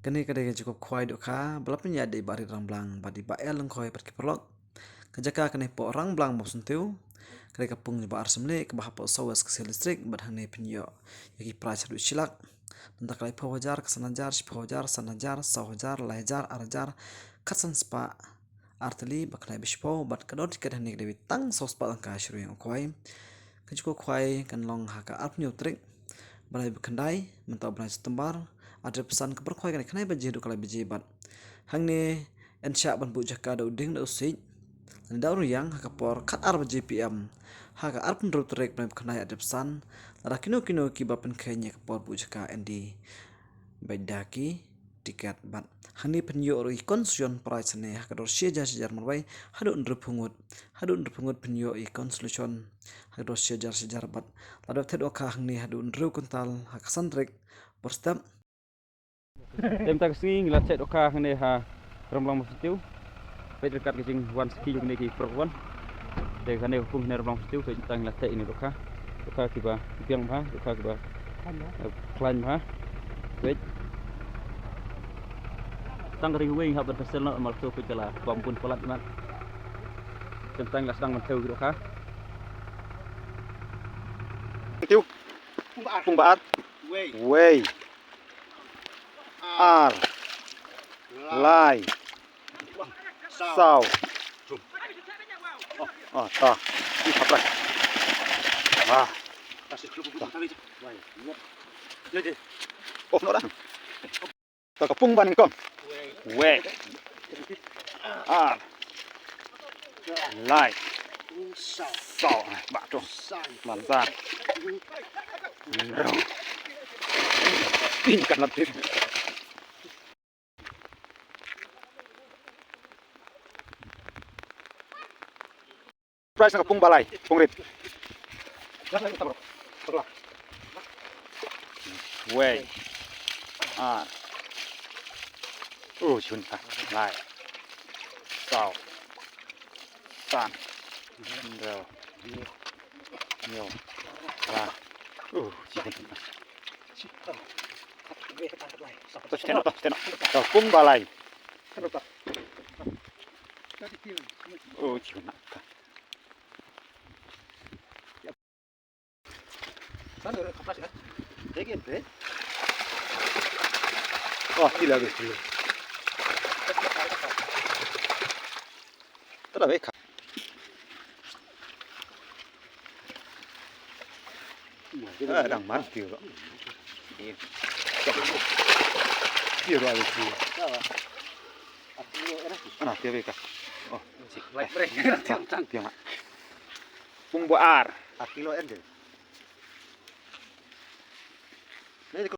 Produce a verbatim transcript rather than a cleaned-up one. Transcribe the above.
Kane ka dei ka jaka khwai dohkha ba la pynïaid da i Bah Rit Rangblang bad i Bah L Lyngkhoi bad ki paralok. Ka jaka kane hapoh Rangblang Mawsyntiew. Ka dei ka pung jong Bah R Syiemlieh kaba hapoh South West Khasi Hills District bad hangne pynïoh ïa ki prize haduh shi lak. Nangta ka laiphew hajar, ka san hajar, shiphew hajar, san hajar, saw hajar, lai hajar, ar hajar, khatsan spah, ar tylli, bad khyndai bishiphew, bad ka dor tiket hangne ka dei tang saw spah tyngka sha u ïing u khwai. Ka jaka khwai kan long ha ka arphew tarik, bnai ba khyndai, mynta u bnai September, ar hajar arphew san. Ka por khwai ka dei khyndai baje haduh ka lai baje bad hangne yn shah ban buh jaka da u dieng da u siej lane da u rynïeng ha ka por khatar baje P M ha ka arphew hynriew tarik bnai ba khyndai ar hajar arphew san. Lada kino kino kiba pynkheiñ ïa ka por buh jaka yn die beit da ki tiket bad hangne pynïoh ruh ïa ki consolation prize hangne ha ka dor shi hajar shi hajar marwei haduh hynriewphew ngut, haduh hynriewphew ngut pynïoh ïa ki consolation ha ka dor shi hajar shi hajar bad lada thied dohkha hangne haduh hynriew kwintal ha ka san tarik por step. Te mynta ka sngi ngi la thied dohkha hangne ha Rangblang Mawsyntiew. Peit ryngkat ka jingwan sakhi jong kine ki paralok wan. Te kane ka pung hangne Rangblang Mawsyntiew, peit mynta ngi la thied ine dohkha. Dohkha kiba biang bha, dohkha kiba, eh, khlaiñ bha. Peit. Tang ka ri kawei ngi hap ban cancel noh, namar to peit ka la bam bun palat mat. Te mynta ngi la sdang ban thew ki dohkha. Thank you. Pung ba ar. Wei. Wei. Ar. Lai. Saw. Oh, ta. Ih, haprai. Wah. Ta. Off noh dah. Ta ka pung ba nyngkong. Wei. Ar. Lai. Saw. Saw. Ba tu. San. Ba san. Hynriew. Pynkan lap. Prize na ka pung ba lai, pung rit. Wei. Ar. Uh, shun. Lai. Saw. San. Hynriew. Hynñiew. Phra. Uh, shun. To, shun, to, shun. To, pung ba lai. Oh, shun. Oh, sila, sila. Tara be ka. Ah, dang man tiu ro. Tiu ro, tiu. Ana, tiu be ka. Oh. Tiu nga. Pung ba ar.